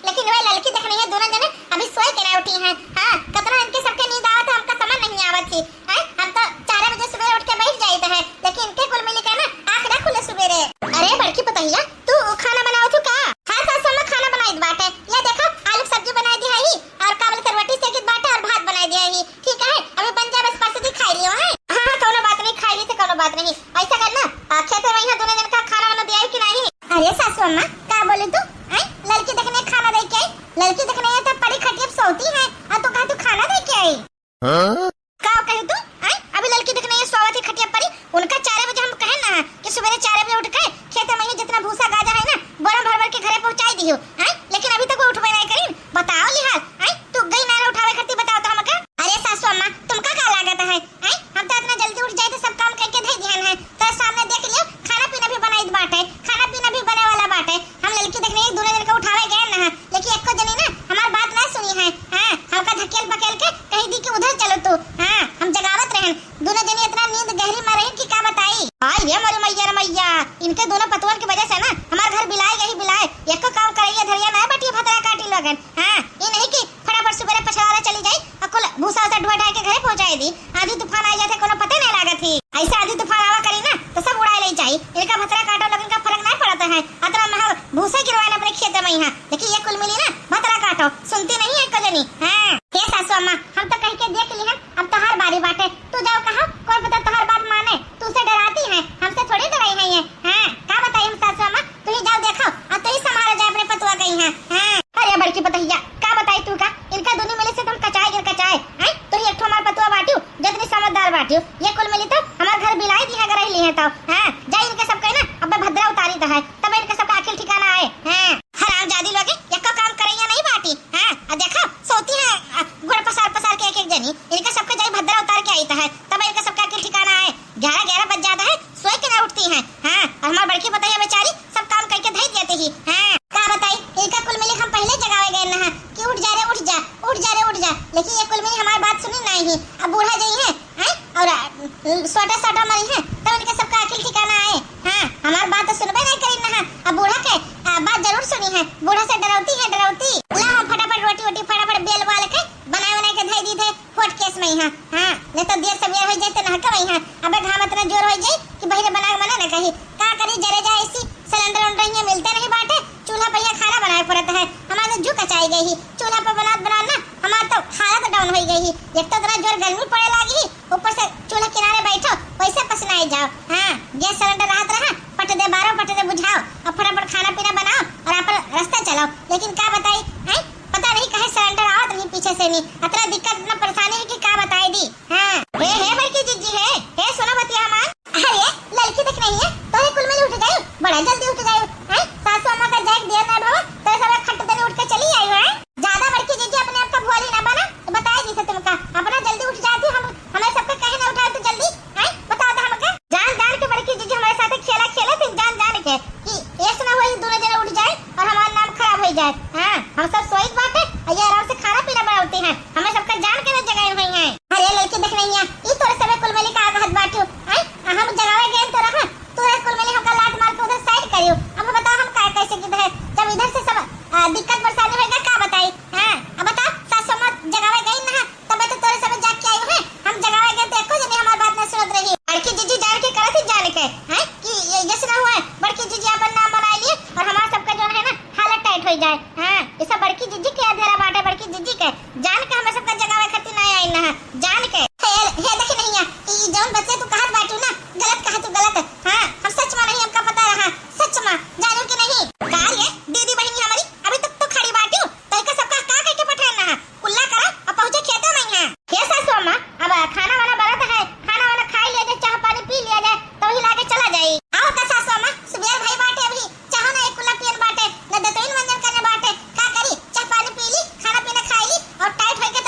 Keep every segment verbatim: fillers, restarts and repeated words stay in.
लेकिन वह ललकी देखनी है, दोनों जने अभी सोए के ना उठी हैं। हाँ, कतना इनके सबके नींद आवत है, हमका समझ नहीं आवत ही। हैं? हम तो चार बजे सुबह उठ के बैठ जाइत है, लेकिन इनके कुल मिली के ना आँख ना खुले सुबेरे। अरे बड़की पतोहिया, तू खाना बनावत हू का? हाँ सासू अम्मा, खाना बनाइत बाटे। या देखो, आलू के सब्जी बनाइ दिया ही, और का बोलत है, रोटी सेकित बाटे और भात बनाइ दिया ही। ठीक है, अभी बन जाए, बस परसों दिन खाई लियो है। हाँ हाँ, कौनो बात नहीं, खाई ली तो कौनो बात नहीं। ऐसा करना, आ, खेते में यहाँ दोनों जन का खाना वाना दिया है कि नहीं? अरे सासू अम्मा, का बोले तू? हैं? ललकी देखने खाना दे के आई? ललकी देखने ये तो पड़ी खटिया पे सोती है, और तू कहा तू खाना दे के आई? हाँ? का कहे तू? हैं? अभी ललकी देखने ये सोवत ही खटिया पड़ी, उनका चार बजे हम कहे ना कि सुबेरे चार बजे उठ के खेते में ही जितना भूसा गाजा है ना, बोरा भर भर के घरे पहुँचाई दियो, हैं? लेकिन अभी तक वो उठबे नहीं करीन। बताओ लिहाल, हैं? तू गई ना उठावे खातिर, बताओ तो हमका। अरे सासू अम्मा, तुमका का लागत है, हैं? हम तो इतना जल्दी उठ जाए तो सब काम करके धई दिहन है। तो सामने देख लियो, खाना पीना भी बनाइत बाटे, खाना पीना भी बने वाला बाटे। हम ललकी देखने एक दूनो जन के उठावे गए ना, लेकिन एको जनी ना हमार बात ना सुनी है। हाँ, हमका धकेल पकेल के कही दी कि उधर चलो तू। हाँ, हम जगावत रहन, दूनो जनी इतना नींद गहरी में रही कि का बताई। आई रे मोरे मैया रे मैया, इनके दोनों पतुअन की वजह से ना हमार घर बिलाए गई बिलाए। एको काम करैया धरैया ना बटिया भतरा काटी लोगन। हाँ, ये नहीं कि फटाफट सुबेरे पछवाड़ा चली जाई और कुल भूसा उसा ढुआ ढाई के घरे पहुँचाई दी। आंधी तूफान आ जाते, कोनो पते नहीं लागत ही। ऐसे आंधी तूफान आवा करी ना तो सब उड़ाए ले जाई। इनका भतरा काटो लोगन का फर्क नहीं पड़ता है। अतरा महल भूसा गिरवाए अपने खेत में यहाँ, लेकिन ये कुल मिली ना भतरा काटो, सुनती नहीं है कजनी। हाँ, हे सासू अम्मा, हम तो कह के देख ली है, अब तोहार बारी बाटे, तू जाओ कहा, कौन पता तोहार बात माने, तू से डराती है, हमसे थोड़ी डराई है ये। हाँ, का बताई हम सासू अम्मा, तू ही जाओ देखो, और तू ही संभालो जाए अपने पतुआ गई है। हाँ। अरे बड़की पतोहिया, का बताई तू का, इनका दोनों मिले से तुम कचाए गिर कचाए। हैं? तू ही एक ठो हमार पतुआ बाटियो, जतनी समझदार बाटियो, ये कुल मिली तो हमार घर बिलाई दी है अगर रह ली है तो। हाँ, जा इनके सब कहे ना, अब भद्रा उतारी तो है, तब इनके सबका आखिर ठिकाना आए। हाँ। हरामजादी लोगे, यक्को काम करैया नहीं बाटी। हाँ, आ देखो, सोती है, आ, गोड़ पसार पसार के एक एक जनी, इनके सबके जाई भद्रा उतार के आई तो है, तब इनके सबका आखिर ठिकाना आए। ग्यारह ग्यारह बज जाता है, सोए के ना उठती हैं। हाँ, और हमार बड़की पतोहिया बेचारी सब काम करके धई देती ही। हाँ, का बताई, इनका कुल मिली हम पहले जगावे गए ना कि उठ जा रे, उठ जा, उठ जा रे, उठ जा। लेकिन ये कुल मिली हमार बात सुनी नहीं ही। अब बूढ़ा जाई है, हैं? और, अ, सोटा सोटा मरी है, तब इनके सबका आखिर ठिकाना आए। हाँ, हमार बात तो सुनबे नहीं करी ना। अब बूढ़ा के, अ, बात जरूर सुनी है, बूढ़ा से डरौती है, डरौती। ला हम फटाफट रोटी वोटी फटाफट बेल बाल के बनाए बनाए के धई दी थे। हॉट केस में यहाँ, हाँ, नहीं तो देर सवेर हो जाए तो नहका में यहाँ। अबे घाम इतना जोर हो जाए कि बहिरे बना के मना न कही। का करी, जरे जाए इसी सिलेंडर उलेंडर यहाँ मिलते नहीं बाटे, चूल्हा पे यहाँ खाना बनाए पड़त है। हमारे तो जू कचाई गई ही, चूल्हा पे बनात बनात ना हमार तो हालत डाउन हो गई ही। एक तो इतना जोर गर्मी पड़े लागी ही, ऊपर से चूल्हा किनारे बैठो, वैसे पसीनाए जाओ। हाँ, गैस सिलेंडर रहत रहा, पट दे बारो, पट दे बुझाओ, और फटाफट खाना पीना बनाओ और अपन रास्ता चलाओ। लेकिन का बताई, हैं? पता नहीं काहे सिलेंडर आवत नहीं पीछे से नहीं। इतना दिक्कत, इतना परेशानी है कि का बताई दी। हाँ। हे, हे बड़की जीजी हे, हे सुनो बतिया हमार। अरे, ललकी देख नहीं है, तोरे कुल मिली उठ गई, बड़ा जल्दी उठ गई, हैं? सासू अम्मा का जाए के देर ना भवा, तोरे सब खट देने उठ के चली आई हो, हैं? ज्यादा बड़की जीजी अपने आप का भोली ना बना, तो बताई दी से तुमका, अपना जल्दी उठ जाती, हम, हमें सबके कहे ना उठाए तो जल्दी, हैं? बता दे हमका। जान जान के बड़की जीजी हमारे साथ खेला खेले थे, जान जान के कि ऐसा ना हो ये दोनों जने उठ जाए और हमारा नाम खराब हो जाए। हाँ, हम सब सोई बाटे और ये आराम से खाना पीना बनाते हैं, हमें सबका जान के ना जगाई हुई है। अरे लड़की देख नहीं है, ई तोरे सबे कुल मिली का कहत बाटू, हैं? आ हम जगावे गए तो रहा, तोरे कुल मिली हमका लात मार के उधर साइड करियो। अब बताओ हम का कैसे की है, जब इधर से सब, आ, दिक्कत परेशानी होएगा का बताई? हाँ, अब बताओ सासू अम्मा जगावे गई ना, तबे तो तोरे सबे जाग के आई है, हम जगावे गए तो एको जने हमार बात ना सुनत रही। बड़की जीजी जान के करत ही जान के, हैं? कि ये जैसे ना हुआ है, बड़की जीजी अपन नाम बनाए लिए और हमार सबका जो है ना हालत टाइट हो जाए। हाँ, ये सब बड़की जीजी के अंधेरा बाटे, बड़की जीजी के जान के हमें सबका जगावे खातिर ना आई ना है, जान के। हे, हे देखी नहीं है, ई जौन बतिया तू कहत बाटू ना, गलत कहा तू, गलत। हाँ, हम सच मा नहीं, हमका पता रहा, सच मा, जानू कि नहीं? का रे, दीदी बहिनी हमारी अभी तक तो खड़ी बाटू, तो इनका सबका का कह के पठाना है? कुल्ला करा, अब पहुँचे खेते में यहाँ। हे सासू अम्मा, अब खाना वाना बनत है, खाना वाना खाई लिया जाए, चाह पानी पी लिया जाए, तो ही लागे चला जाए। आओ का सासू अम्मा, सुबेर भाई बाटे अभी, चाहो ना एक कुल्ला पियन बाटे, न दतुइन मंजन करने बाटे, का करी? चाह पानी पी ली, खाना पीना खाई ली और टाइट होके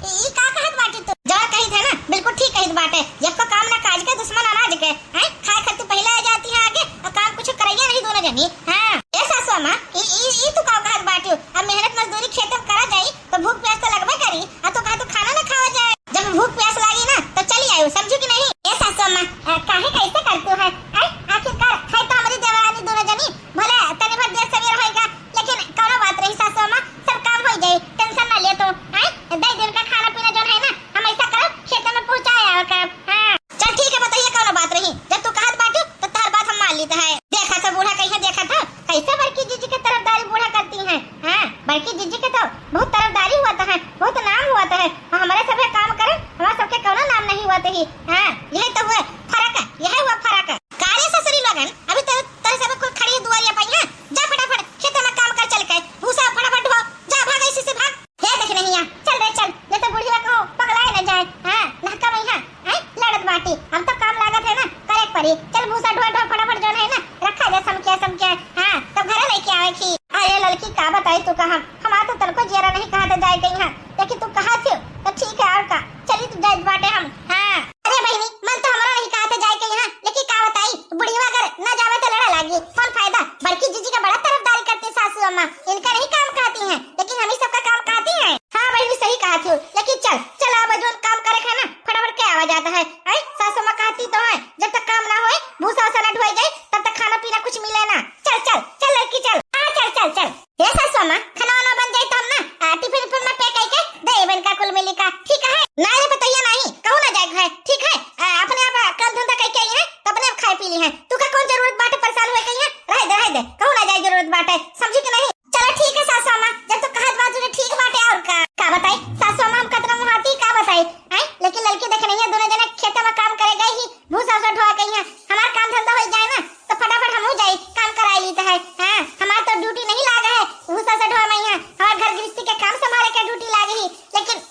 ई का कहत बाटी तू? जवन कहित है ना, बिल्कुल ठीक कहित बाटे। यक्को काम ना काज के, दुश्मन अनाज के। हैं? खाए खातिर पहिले आ जाती है आगे, और काम कुछ करैया नहीं दोनों जनी। हाँ। ए सासू अम्मा, ई, ई, ई तू का कहत बाटी? अब मेहनत मजदूरी खेत में करा जाई, तो भूख प्यास तो लगबे करी। आ तू कहा तू खाना ना खावा जाए। जब भूख प्यास लागी ना, तो चली आयु, समझू कि नहीं? ए सासू अम्मा, अ, काहे कैसे करतू है? हैं? आखिरकार है तो हमारी देवरानी दोनों जनी, भले तनी भर देर सवेर होएगा, लेकिन कौनो बात नहीं सासू अम्मा, सब काम हो जाई, tension ना ले तू। हैं? दे दिन का खाना पीना जौन है ना, हम ऐसा करब, खेते में पहुँचाए आवे करब। हाँ। चल ठीक है, बताइए कौनो बात नहीं, जब तू कहत बाटू तो तोहर बात हम मान लीत है। देखा था बूढ़ा कैसे, देखा था कैसे बड़की जीजी के तरफदारी बूढ़ा करती है। हाँ, बड़की जीजी के तो बहुत तरफदारी हुआ था, बहुत नाम हुआ था, और हमारे सभे काम करे, हमारे सबके कौनो नाम नहीं हुआ था ही। हाँ, यही तो हुए फर्क, यही हुआ फर्क। का रे ससुरी लोगन, अभी तो तोरे सब कुल खड़ी दुआरिया पे यहाँ, जा फटाफट खेत में काम कर चल के, भूसा फटाफट ढो, जा भाग ऐसे से भाग। हे देख नहीं है, चल रे चल, नहीं तो बुढ़िया को पगलाए न जाए। हाँ, नहका में यहाँ, हैं, लड़त बाटी, अब तो काम लागत है ना, करे के पड़ी। चल भूसा ढो ढो फटाफट जौन है ना, रखा जाए समके समके, हाँ, तब घरे लेके आवे की। अरे लड़की का बताई तू कहा, हमार तो तनको जियरा नहीं कहा था जाए के यहाँ, लेकिन तू कहा थी तो ठीक है और का, चली तू जाए बाटे हम। हाँ। अरे बहिनी, मन तो हमारा नहीं कहा था जाए के यहाँ, लेकिन का बताई, बुढ़िया अगर ना जावे तो लड़ा लागी, कौन फायदा? बड़की जीजी का बड़ा तरफदारी करती सासू अम्मा, इनका नहीं काम कहती हैं, लेकिन हम ही सबका काम कहती हैं। हाँ बहिनी, सही कहा थी, लेकिन चल, चल आवा, जौन काम करे है ना, फटाफट के आवा जाता है। आई सासू अम्मा कहती तो है, जब तक काम ना होए, भूसा उसा ना ढोए जाए, तब तक खाना पीना कुछ मिले ना। चल चल चल लड़की चल, हाँ चल चल चल। हे सासू अम्मा, खाना वाना बन जाई तो हम ना, आ, टिफिन उफिन में पैक करके दे बन का कुल मिली का, ठीक है? ना रे पतैया नहीं, कहूँ ना जाए है, ठीक है? आ, अपने आप काम धंधा करके आई है तो अपने आप खाए पी ली है, तू का कौन जरूरत बाटे परेशान हुए के यहाँ? रह दे, रह दे, कहूँ ना जाए जरूरत बाटे, समझी कि नहीं? चलो ठीक है सासू अम्मा, जब तू कहत बात तुझे ठीक बाटे और का, का बताई सासू अम्मा, हम कतना मुहाती का बताई, हैं? लेकिन लड़की देख नहीं है, दोनों जने खेत में काम करे गए ही, भूसा उसा ढोआ के यहाँ, हमार काम धंधा हो जाए ना, तो फटाफट हमहू जाई, काम कराई लीत है। हाँ, हमार तो ड्यूटी नहीं लागे है, भूसा से ढोआ में यहाँ, हमार घर गृहस्थी के काम संभाले के ड्यूटी लागे ही, लेकिन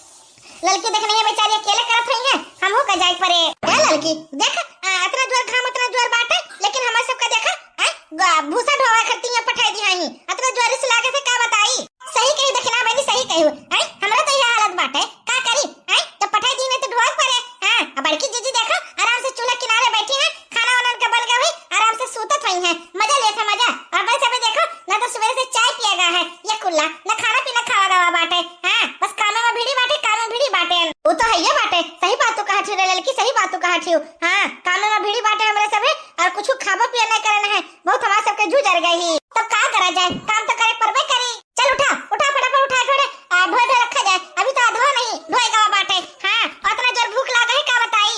लड़की देख नहीं है, बेचारी अकेले करत हुई है, हमहू का जाए पड़े। ए लड़की, देख, आ, अतना जोर घाम, अतना जोर बाटे, लेकिन हमार सबका देखा, आ, ग-, भूसा ढोआ करती है, पठाई दी है, अतना जोर से लागे से का बताई। सही कही दखिना बहनी, सही कही, आ, हमरा तो यह हालत बाटे, का करी, आ, जब पठाई दी नहीं तो ढोआ पड़े। हाँ, अब बड़की जीजी देखो, आराम से चूल्हा किनारे बैठी है, खाना वाना उनका बन गया हुई, आराम से सूतत हुई है, मजा लेत है मजा। और बस अबे देखो ना, तो सुबह से चाय पिया गया है ये कुल्ला, ना खाना पीना खावा गवा बाटे। हाँ, बस कामे में भिड़ी बाटे, कामे में भिड़ी बाटे। वो तो है ये बाटे, सही बात तू कहा छियो रे लड़की, सही बात तू कहा छियो। हाँ, कामे में भिड़ी बाटे हमरे सभे, और कुछ खाबो पिया नहीं करन है, बहुत हमारे सबके जू जर गई ही। तब का करा जाए, काम तो करे परबे करी। चल उठा, उठा फटाफट उठा, थोड़े, आ, ढोए ढोए रखा जाए, अभी तो अधवा नहीं ढोए गवा बाटे। हाँ, अतना जोर भूख लागे है का बताई।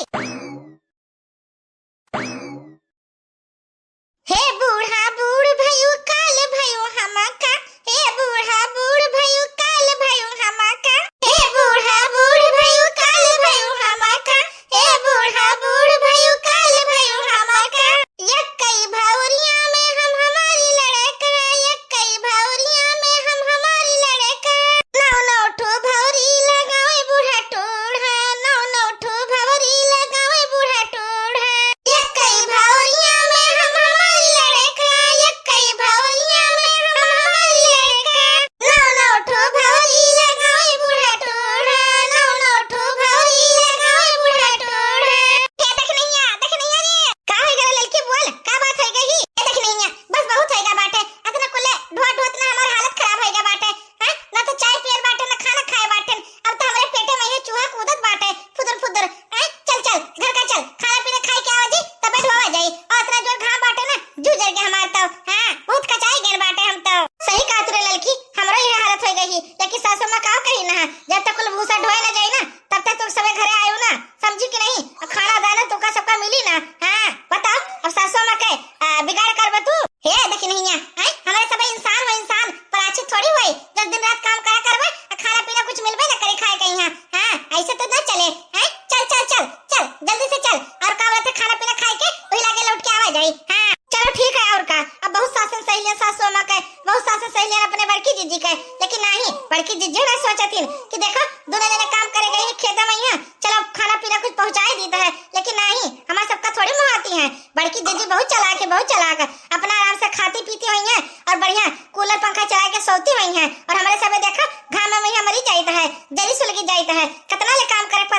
हे बूढ़ा बूढ़ भयू, काल भयू हमका। हे बूढ़ा बूढ़ भयू, काल भयू हमका। हे बूढ़ा बूढ़ भयू, काल भयू हमका। हे बूढ़ा बूढ़ भयू, काल भयू हमका। यक्कई भौरिया में हम हमारी लड़का, यक्कई भौरिया में हम हमारी लड़का। नौ नौ ठो भौरी लगावे बूढ़ा टोढ़ा, नौ नौ ठो भौरी लगावे बूढ़ा टोढ़ा। यक्कई भौरिया में हम हमारी लड़का, यक्कई भौरिया में हम हमारी लड़का। नौ नौ ठो भौरी लगावे बूढ़ा टोढ़ा, नौ नौ ठो भौरी लगावे बूढ़ा टोढ़ा। हे देख नैया, देख नैया रे। का होई गवा ललकी, बोल, का बात होई गई? हे देख नैया, बस बहुत होई गवा बाटे। अतना कुले ढोत ढोत ना हमार हालत खराब होई गवा बाटे। हैं? ना तो चाय पियल बाटे, ना खाना खाए बाटे। अब तो हमरे पेटे में ये चूहा कूदत बाटे, फुदुर फुदुर। हैं? चल चल, घर का चल, खाना पीना खाए के आवा जी, तबे ढोवा जाई। और अतना जोर घाम बाटे ना, जू जर के हमार तो। हाँ, बहुत कचाई गए बाटे हम तो। सही कहा तू रे ललकी, हमरो ये हालत हो गई, लेकिन सासू माँ का कही ना, जब तक कुल भूसा ढोए ना जाई ना, तब तक तुम सबे घरे आयो ना, समझी कि नहीं? और खाना दाना तुमका सबका मिली ना। हाँ, बताओ, अब सासू माँ के, आ, बिगाड़ करबे तू? हे देखी नहीं है, हैं? हमारे सब इंसान हो इंसान, पराछी थोड़ी होई, जब दिन रात काम करा करबे, आ खाना पीना कुछ मिलबे ना करे खाए के यहाँ। हाँ, ऐसे तो ना चले, हैं? चल, चल, चल, चल, जल्दी से चल, और का बोलते खाना पीना खाए के वही लागे लौट के आवा जाई। हाँ, चलो ठीक है, और का, अब बहुत सासन सहेलियन सासू माँ के, बहुत सासन सहेलियन अपने बड़की जीजी के, लेकिन नहीं, बड़की जीजी ना सोचत हिन कि देखो, दोनों जने काम करे गई है खेत में यहाँ, चलो खाना पीना कुछ पहुँचाए दीत है, लेकिन नहीं, हमारे सबका थोड़ी मुहाती है। बड़की जीजी बहुत चालाक है, बहुत चालाक है, अपना आराम से खाती पीती हुई है और बढ़िया कूलर पंखा चला के सोती हुई है, और हमारे सबे देखो घाम में यहाँ मरी जाइत है, जरी सुलगी जाइत है,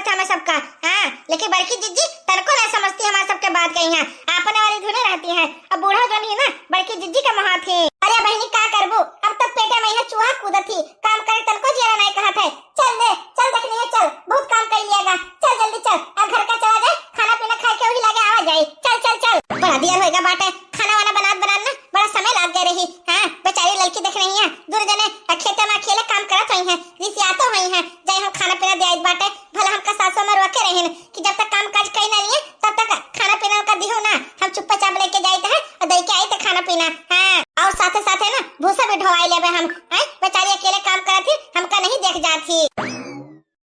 था मैं सबका। हाँ, लेकिन बड़की जिज्जी तनको ना समझती हमार सबके बात कहीं है, अपने वाली धुने रहती है। अब बूढ़ा जौन ही ना, बड़की जिज्जी का मोहात ही। अरे बहिनी, का करबू, अब तक पेटे में यह चूहा कूदत ही, काम करे तनको जियरा नहीं कहत है। चल दे, चल देखनी है, चल, बहुत काम कर लियागा। चल जल्दी चल, अब घर का चला जाए, खाना पीना खाए के वही लगे आवा जाए। चल चल चल। बड़ा देर होएगा बाटे, खाना वाना बनात बनात ना बड़ा समय लाग गए रही। हाँ, बेचारी लड़की देख रही है, दूर जने खेते में अकेले काम करत हुई है, रिसियातो हुई है, जाए हम खाना पीना दे आइत बाटे। भला हमका सासो में रोके रहिन कि जब तक काम काज कई ना लिए तब तक खाना पीना का दिहो ना, हम चुप्पा चाप लेके जाइत है और दे के आइत है खाना पीना। हाँ, और साथे साथे ना भूसा भी ढोवाई लेबे हम। हैं, बेचारी अकेले काम करत ही, हमका नहीं देख जात ही।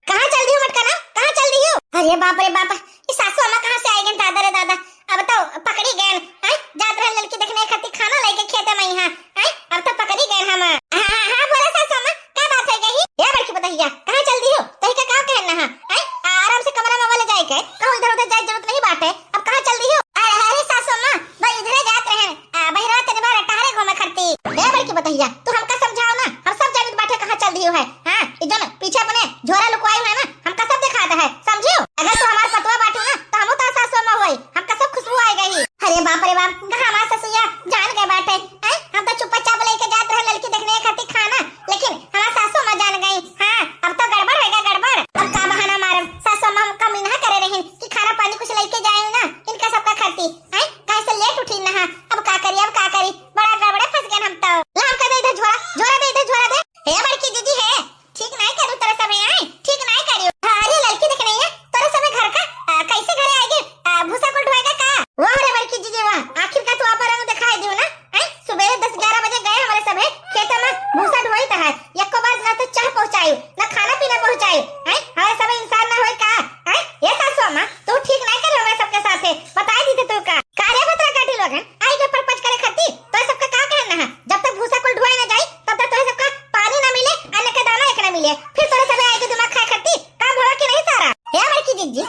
कहाँ चल दियो मटकना, कहाँ चल दियो? अरे बाप रे बाप, ई सासू अम्मा कहाँ से आइ गइन दादा रे दादा, अब तो पकड़ी गइन। हैं, जात रहन लड़की देखने खातिर खाना लेके खेते में यहाँ। हैं, अब तो पकड़ी गइन हम। हाँ हाँ हाँ, बोला सासू अम्मा, का बात है गई? ए बड़की पतोहिया, कहाँ चल दियो? तही का का कहना है? हैं, आ, आराम से कमरा में वाले जाए के, कहूँ इधर उधर जाए जरूरत नहीं बाटे। अब कहाँ चल दियो? अरे अरे सासू अम्मा, भाई इधरे जात रहन, आ, बहिरा तनी बार टहरे घूमे खरती। ए बड़की पतोहिया, तू हमका समझाओ ना, हम सब जानित बाटे कहाँ चल दियो है। हाँ, ई जौन पीछे अपने झोरा लुकवाई है ना, हमका सब दिखात है, समझियो? अगर तू हमार पतोह बाटू ना, तो हमहू तो सासू अम्मा होई, हमका सब खुशबू आइ गई। अरे बाप रे बाप, कहाँ हमार ससुइया जान गए बाटे। हैं? हम तो चुप्पा चाप लेके जात रहे लड़की देखने खातिर खाना, लेकिन हमार सासू अम्मा जान गई। हाँ, अब तो गड़बड़ होएगा, गड़बड़। अब का बहाना मारब? सासू अम्मा हमका मिन्हा करे रहिन कि खाना पानी कुछ लेके जाए ना, इनका सबका खातिर। हैं? काहे से लेट उठी ना, अब का करी, अब का करी, बड़ा गड़बड़े फंस गए हम तो। ला, हमका दे इधर झोरा, झोरा दे इधर, झोरा दे। हे बड़की दीदी हे, ठीक नाई करू तोरे सभे, आए, ठीक नाई करू। अरे लड़की देख नहीं है, तोरे सभे घर का, आ, कैसे घरे आएगी? आ, भूसा कुल ढोएगा का? वाह रे बड़की दीदी वाह, आखिर का तू अपन रंग दिखाई दियो ना। हैं? सुबेरे दस ग्यारह बजे गए हमारे सभे खेत में भूसा ढोइत है, एको बार ना तो चाह पहुँचाई, ना खाना पीना पहुँचाई। हैं? हमारे सभे इंसान ना होई का? हैं? ये सासू अम्मा, तू ठीक नाई करे हमारे सबके साथे, बताई दी थे तू का? का रे भतरा काटी लोग हैं? आई के परपच करे खाती, तो सबका का कहना है? जब तक भूसा कुल ढोए ना जाई, तब तक तोरे सबका पानी ना मिले, अन्न के दाना एक ना मिले, फिर तोरे सबे आई के दिमाग खाए खाती, काम भवा कि नहीं सारा? हे बड़की जिज्जी,